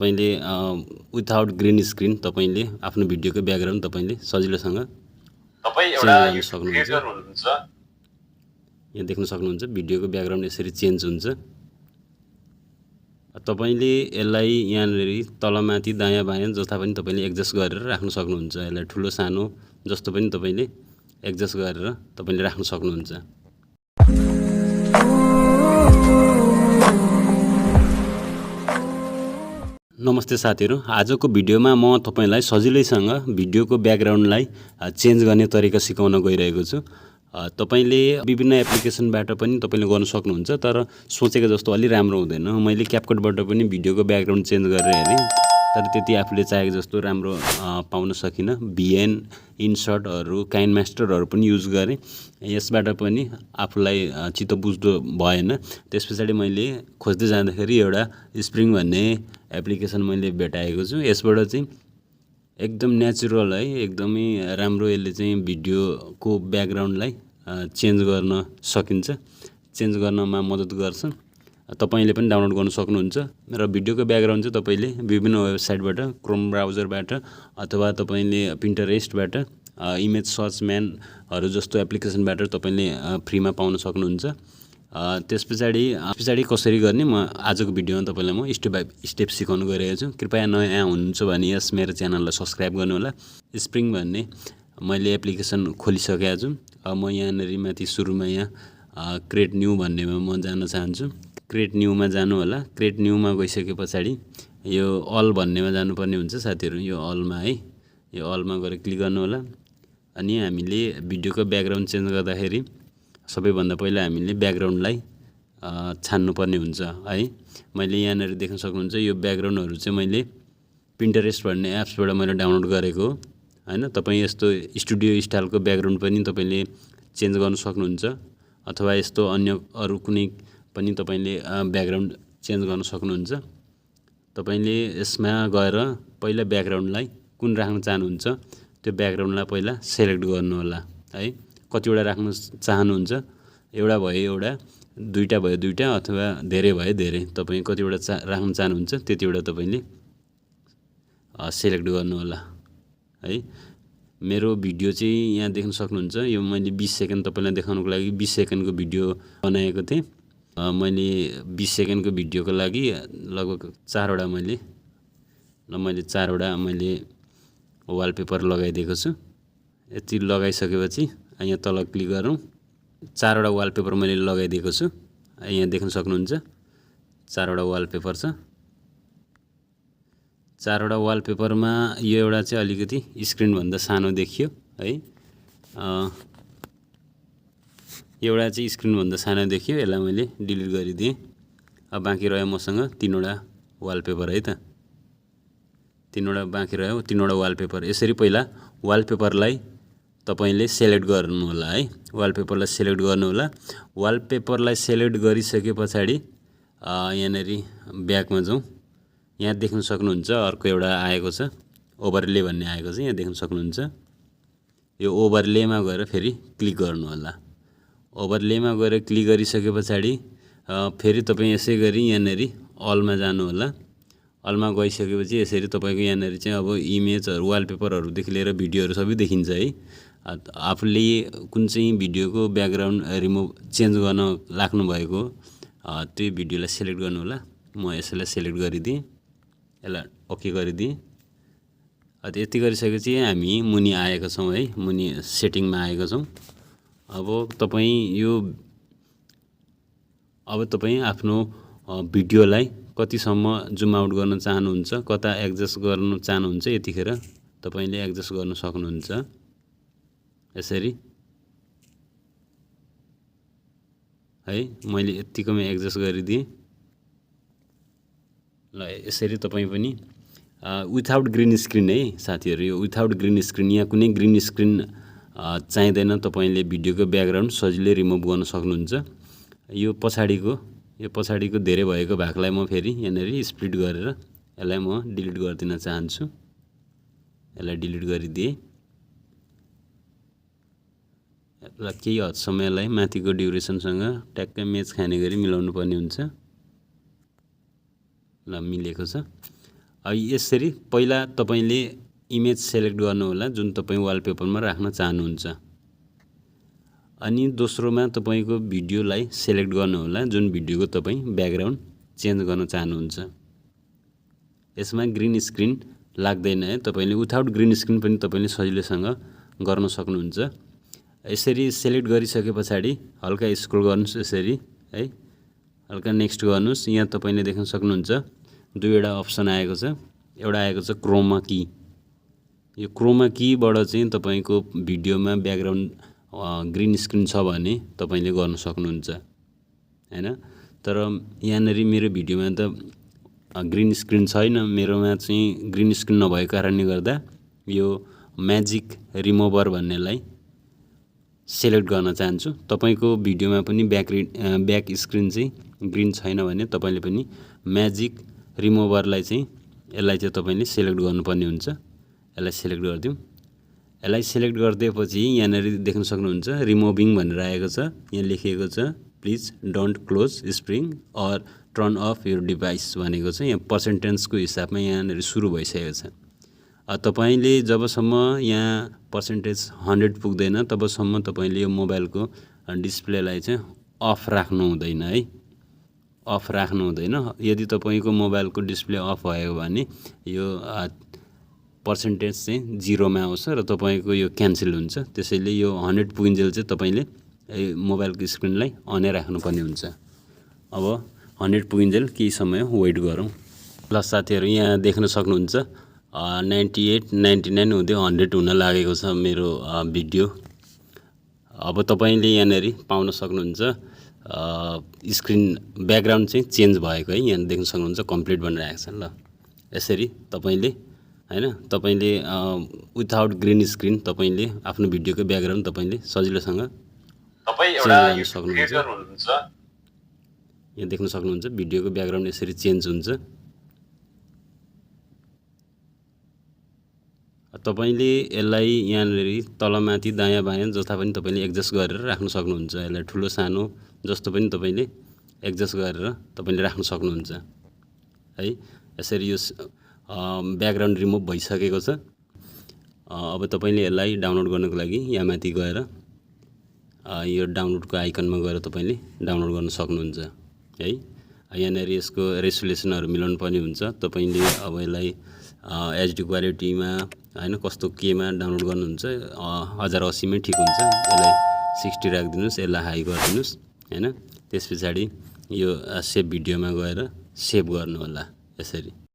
तपाईले without green screen तपाईले आफ्नो भिडियोको ब्याकग्राउन्ड तपाईले सजिलोसँग तपाई चेन्ज एउटा गर्न युट्युब सक्नुहुन्छ। क्रिएटर हुनुहुन्छ। यहाँ देख्न सक्नुहुन्छ भिडियोको ब्याकग्राउन्ड यसरी चेन्ज हुन्छ। तपाईले यसलाई यहाँनेरि तलमाथि दायाँ बायाँ जस्ता पनि तपाईले एडजस्ट गरेर राख्न सक्नुहुन्छ। यसलाई ठुलो सानो जस्तो पनि तपाईले एडजस्ट गरेर तपाईले राख्न सक्नुहुन्छ। नमस्ते साथीहरु, आजको भिडियोमा म तपाईलाई सजिलैसँग भिडियोको ब्याकग्राउन्डलाई चेन्ज गर्ने तरिका सिकाउन गइरहेको छु। तपाईले विभिन्न एप्लिकेसनबाट पनि तपाईले गर्न सक्नुहुन्छ, तर सोचेको जस्तो अलि राम्रो हुँदैन। मैले क्यापकटबाट पनि भिडियोको ब्याकग्राउन्ड चेन्ज गरेर हेरेँ, तर त्यति आफूले चाहेको जस्तो राम्रो पाउन सकिन। VN इन्सर्टहरु काइनमास्टरहरु पनि युज गरे, यसबाट पनि आफूलाई चित्त बुझ्दो भएन। त्यसपछि मैले खोज्दै जाँदाखेरि एउटा स्प्रिङ भन्ने एप्लिकेसन मैले भेटाएको छु। यसबाट चाहिँ एकदम नेचुरल है, एकदमै राम्रो यसले चाहिँ भिडियोको ब्याकग्राउन्डलाई चेन्ज गर्न सकिन्छ, चेन्ज गर्नमा मद्दत गर्छ। तपाईले पनि डाउनलोड गर्न सक्नुहुन्छ र भिडियोको ब्याकग्राउन्ड चाहिँ तपाईले विभिन्न वेबसाइटबाट, क्रोम ब्राउजरबाट अथवा तपाईले पिन्टरेस्टबाट, इमेज सर्चम्यानहरु जस्तो एप्लिकेसनबाट तपाईले फ्रीमा पाउन सक्नुहुन्छ। त्यसपछि कसरी गर्ने म आजको भिडियोमा तपाईलाई म स्टेप बाइ स्टेप सिकाउन गइरहेको छु। कृपया नयाँ हुनुहुन्छ भने यस मेरो च्यानललाई सब्स्क्राइब गर्नु होला। स्प्रिङ भन्ने मैले एप्लिकेसन खोलिसकेको छु। म यहाँनेरि माथि सुरुमा यहाँ क्रिएट न्यू भन्नेमा म जान चाहन्छु। क्रिएट न्यूमा जानु होला। क्रिएट न्यूमा गइसकेपछि यो अल भन्नेमा जानुपर्ने हुन्छ साथीहरु। यो अलमा है, यो अलमा गएर क्लिक गर्नु होला। अनि हामीले भिडियोको ब्याकग्राउन्ड चेन्ज गर्दाखेरि सबैभन्दा पहिला हामीले ब्याकग्राउन्डलाई छान्नु पर्ने हुन्छ है। मैले यहाँनेरि देख्न सक्नुहुन्छ यो ब्याकग्राउन्डहरु चाहिँ मैले पिन्टरेस्ट भन्ने एप्सबाट मैले डाउनलोड गरेको हो हैन। तपाई यस्तो स्टुडियो स्टाइलको ब्याकग्राउन्ड पनि तपाईले चेन्ज गर्न सक्नुहुन्छ, अथवा यस्तो अन्य अरु कुनै पनि तपाईले ब्याकग्राउन्ड चेन्ज गर्न सक्नुहुन्छ। तपाईले यसमा गएर पहिला ब्याकग्राउन्डलाई कुन राख्न चाहनुहुन्छ त्यो ब्याकग्राउन्डलाई पहिला सिलेक्ट गर्नु होला है। कतिवटा राख्न चाहनुहुन्छ, एउटा भयो एउटा, दुईटा भयो दुईटा, अथवा धेरै भयो धेरै। तपाई कतिवटा राख्न चाहनुहुन्छ त्यतिवटा तपाईले सिलेक्ट गर्नु होला है। मेरो भिडियो चाहिँ यहाँ देख्न सक्नुहुन्छ। यो मैले 20 सेकेन्ड तपाईलाई देखाउनको लागि 20 सेकेन्डको भिडियो बनाएको थिएँ। मैले 20 सेकेन्डको भिडियोको लागि लगभग 4 वटा मैले 4 वटा मैले वालपेपर लगाइदिएको छु। यति लगाइसकेपछि यहाँ तल क्लिक गरौँ। 4 वटा वालपेपर मैले लगाइदिएको छु। यहाँ देख्न सक्नुहुन्छ 4 वटा वालपेपर छ। 4 वटा वालपेपरमा यो एउटा चाहिँ अलिकति स्क्रिन भन्दा सानो देखियो है। एउटा चाहिँ स्क्रिन भन्दा सानो देखियो, यसलाई मैले डिलिट गरिदिएँ। अब बाँकी रह्यो मसँग 3 वटा वालपेपर है त। 3 वटा बाँकी रह्यो, 3 वटा वालपेपर। यसरी पहिला वालपेपरलाई तपाईले सिलेक्ट गर्नु होला है। वालपेपरलाई सिलेक्ट गर्नु होला। वालपेपरलाई सिलेक्ट गरिसकेपछि यहाँनेरि ब्याकमा जाउँ। यहाँ देख्न सक्नुहुन्छ अर्को एउटा आएको छ, ओभरले भन्ने आएको छ। यहाँ देख्न सक्नुहुन्छ यो ओभरलेमा गएर फेरि क्लिक गर्नु होला। ओभरलेमा गएर क्लिक गरिसकेपछि फेरि तपाई यसै गरी यहाँनेरि अलमा जानु होला। अलमा गइसकेपछि यसरी तपाईको यहाँनेरि चाहिँ अब इमेजहरु, वालपेपरहरुदेखि लिएर भिडियोहरु सबै देखिन्छ है। आफूले कुन चाहिँ भिडियोको ब्याकग्राउन्ड रिमुभ चेन्ज गर्न लाग्नु भएको त्यो भिडियोलाई सिलेक्ट गर्नु होला। म यसलाई सिलेक्ट गरिदिएँ, यसलाई ओके गरिदिएँ। यति गरिसकेपछि हामी मुनि आएका छौं है, मुनि सेटिङमा आएका छौं। अब तपाई आफ्नो भिडियोलाई कतिसम्म जुम आउट गर्न चाहनुहुन्छ, कता एडजस्ट गर्न चाहनुहुन्छ, यतिखेर तपाईले एडजस्ट गर्न सक्नुहुन्छ। यसरी है, मैले यतिकोमा एडजस्ट गरिदिएँ। ल यसरी तपाई पनि विथआउट ग्रीन स्क्रिन है साथीहरु। यो विथआउट ग्रीन स्क्रिन, यहाँ कुनै ग्रीन स्क्रिन चाहिँदैन। तपाईले भिडियोको ब्याकग्राउन्ड सजिलै रिमुभ गर्न सक्नुहुन्छ। यो पछाडीको धेरै भएको भागलाई म फेरि यहाँनेरि स्प्लिट गरेर यसलाई म डिलिट गरिदिन चाहन्छु। यसलाई डिलिट गरिदिएँ। र केही हदसम्मलाई माथिको ड्युरेसनसँग ट्याक्कै म्याच खाने गरी मिलाउनु पर्ने हुन्छ। ल मिलेको छ। यसरी पहिला तपाईले इमेज सेलेक्ट गर्नु होला जुन तपाई वालपेपरमा राख्न चाहनुहुन्छ। अनि दोस्रोमा तपाईको भिडियोलाई सेलेक्ट गर्नु होला जुन भिडियोको तपाई ब्याकग्राउन्ड चेन्ज गर्न चाहनुहुन्छ। यसमा ग्रीन स्क्रिन लाग्दैन है, तपाईले विथआउट ग्रीन स्क्रिन पनि तपाईले सजिलैसँग गर्न सक्नुहुन्छ। यसरी सेलेक्ट गरिसकेपछि हल्का स्क्रोल गर्नुस् यसरी है, हल्का नेक्स्ट गर्नुस्। यहाँ तपाईले देख्न सक्नुहुन्छ दुईवटा अप्सन आएको छ। एउटा आएको छ क्रोमा की। यो क्रोमा कीबाट चाहिँ तपाईको भिडियोमा ब्याकग्राउन्ड ग्रीन स्क्रिन छ भने तपाईले गर्न सक्नुहुन्छ हैन। तर यहाँनेरि मेरो भिडियोमा त ग्रीन स्क्रिन छैन, मेरोमा चाहिँ ग्रीन स्क्रिन नभएको कारणले गर्दा यो म्याजिक रिमुभर भन्नेलाई सेलेक्ट गर्न चाहन्छु। तपाईको भिडियोमा पनि ब्याक स्क्रिन चाहिँ ग्रीन छैन भने तपाईले पनि म्याजिक रिमुभरलाई चाहिँ यसलाई चाहिँ तपाईले सेलेक्ट गर्नुपर्ने हुन्छ। यसलाई सेलेक्ट गर्दियौ। यसलाई सेलेक्ट गर्दिएपछि यहाँनेरि देख्न सक्नुहुन्छ रिमुभिङ भनेर आएको छ। यहाँ लेखिएको छ please don't close spring or turn off your device भनेको छ। यहाँ पर्सेन्टेजको हिसाबमा यहाँनेरि सुरु भइसकेको छ। तपाईले जबसम्म यहाँ पर्सेन्टेज 100 पुग्दैन तबसम्म तपाईले यो मोबाइलको डिस्प्लेलाई चाहिँ अफ राख्नु हुँदैन है, अफ राख्नु हुँदैन। यदि तपाईको मोबाइलको डिस्प्ले अफ भयो भने यो पर्सेन्टेज चाहिँ 0 मा आउँछ र तपाईको यो क्यान्सल हुन्छ। त्यसैले यो 100 पुगिन्जेल चाहिँ तपाईले मोबाइलको स्क्रिनलाई अनै राख्नुपर्ने हुन्छ। अब 100 पुगिन्जेल केही समय वेट गरौँ। ल साथीहरु, यहाँ देख्न सक्नुहुन्छ 98 99 हुँदै 100 हुन लागेको छ मेरो भिडियो। अब तपाईले यहाँनेरि पाउन सक्नुहुन्छ स्क्रिन ब्याकग्राउन्ड चाहिँ चेन्ज भएको है। यहाँ देख्न सक्नुहुन्छ कम्प्लिट भनेर आएको छ। ल यसरी तपाईले हैन, तपाईले विथआउट ग्रीन स्क्रिन तपाईले आफ्नो भिडियोको ब्याकग्राउन्ड तपाईले सजिलोसँग तपाई एउटा क्रिएटर हुनुहुन्छ। यहाँ देख्न सक्नुहुन्छ भिडियोको ब्याकग्राउन्ड यसरी चेन्ज हुन्छ। तपाईले यसलाई यहाँनेरि तलमाथि दायाँ बायाँ जता पनि तपाईले एडजस्ट गरेर राख्न सक्नुहुन्छ। यसलाई ठुलो सानो जस्तो पनि तपाईले एडजस्ट गरेर तपाईले राख्न सक्नुहुन्छ है। यसरी यो ब्याकग्राउन्ड रिमुभ भइसकेको छ। अब तपाईले यसलाई डाउनलोड गर्नको लागि यहाँ माथि गएर यो डाउनलोडको आइकनमा गएर तपाईले डाउनलोड गर्न सक्नुहुन्छ है। यहाँनेरि यसको रेजुलेसनहरु मिलाउनु पर्ने हुन्छ। तपाईले अब यसलाई एचडी क्वालिटीमा हैन कस्तो केमा डाउनलोड गर्नुहुन्छ 1080 मै ठीक हुन्छ। यसलाई 60 राखिदिनुस्, यसलाई हाई गरिदिनुस् हैन। त्यसपछि यो सेभ भिडियोमा गएर सेभ गर्नु होला यसरी।